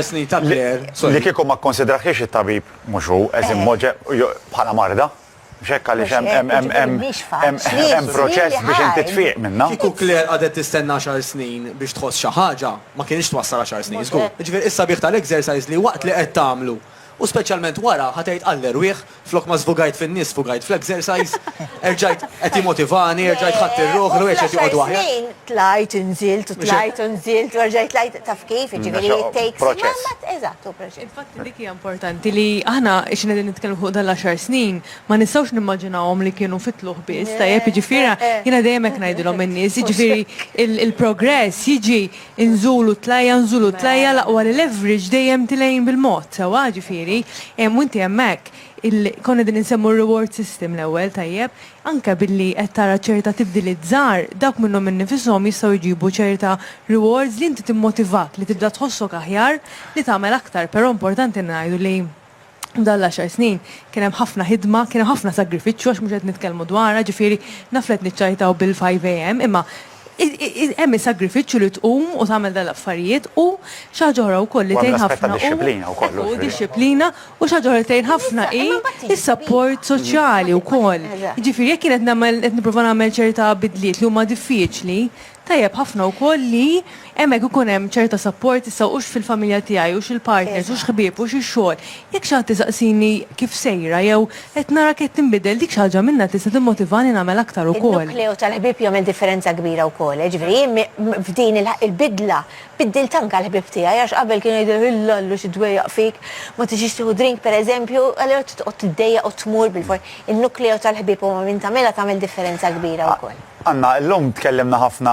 Snin ta' Claire, sorry. Li kieku ma kkonsidrahiex it-tabib mhux hu, as in moġe bħala marda. Mhux hekk għaliex hemm hemm hemm hemm hemm proċess biex inti tfiq minnha. Kieku Claire qagħdet tistenna għaxar snin biex tħoss xi ħaġa, ma kinitx twassal għaxar snin, żgur. Jiġifieri is-sabiħ tal-exercise li waqt li qed tagħmlu u speċjalment wara ħa tgħid għall-erwieħ, Flok ma żvugajt fin-nies sfugajt fl-exercise, erġajt qed jimotivani, erġajt ħadt ir-ruħ, l-ħwejjeġ qed joqogħdu aħjar. Snin tlajt u nżilt u tlajt u nżilt u erġajt tlajt, taf kif, jiġifieri it takes. Proċess. Eżatt, hu proċess. Infatti dik hija importanti li aħna x'inhi qegħdin nitkellmu fuq dan l-għaxar snin, ma nistgħux nimmaġinawhom li kienu fit-tlugħ biss, tajjeb, jiġifieri jiena dejjem hekk ngħidilhom in-nies, jiġifieri il-progress jiġi Inżul u tlajja, nżul u tlajja, l-aqwa li l-average dejjem tilgħin bil-mod, sewwa, ġifieri, u inti hemmhekk, il, konna qegħdin insemmu r-reward system l-ewwel, tajjeb, anke billi qed tara ċerta tibdiliet żgħar, dawk minnhom innifishom jistgħu jġibu ċerta rewards li inti timmotivak li tibda tħossok aħjar li tagħmel aktar, però importanti ngħidu li F'dawn l-għaxar snin kien hemm ħafna ħidma, kien hemm ħafna sagrifiċċju għax mhux qed nitkellmu dwarha, ġifieri naf li qed niċċajtaw bil-5 AM, imma hemm is-sagrifiċċju li tqum u tagħmel dawn l-affarijiet u xi ħaġa oħra wkoll li tgħin ħafna hu u dixxiplina u xi ħaġa oħra li tgħin ħafna hi s-sapport soċjali wkoll. Jiġifieri jekk jien qed nagħmel qed nipprova nagħmel ċerta bidliet li huma diffiċli, Tajjeb ħafna wkoll li hemmhekk ikun hemm ċerta support issa hux fil-familja tiegħi, hux il-partners, hux ħbieb, hux ix-xogħol. Jekk xi ħadd isaqsini kif sejra jew qed narak qed tinbidel dik xi ħaġa minnha tista' timmotivani nagħmel aktar ukoll. In-nukleu tal-ħbieb jagħmel differenza kbira wkoll, jiġifieri jien f'din il-bidla biddilt anke l-ħbieb tiegħi għax qabel kienu jgħiduli illallu xi dwejjaq fik, ma tiġix tieħu drink pereżempju, allura trid toqgħod tiddejjaq u tmur bilfors. In-nukleu tal-ħbieb huma min tagħmilha tagħmel differenza kbira wkoll. Anna, illum tkellimna ħafna.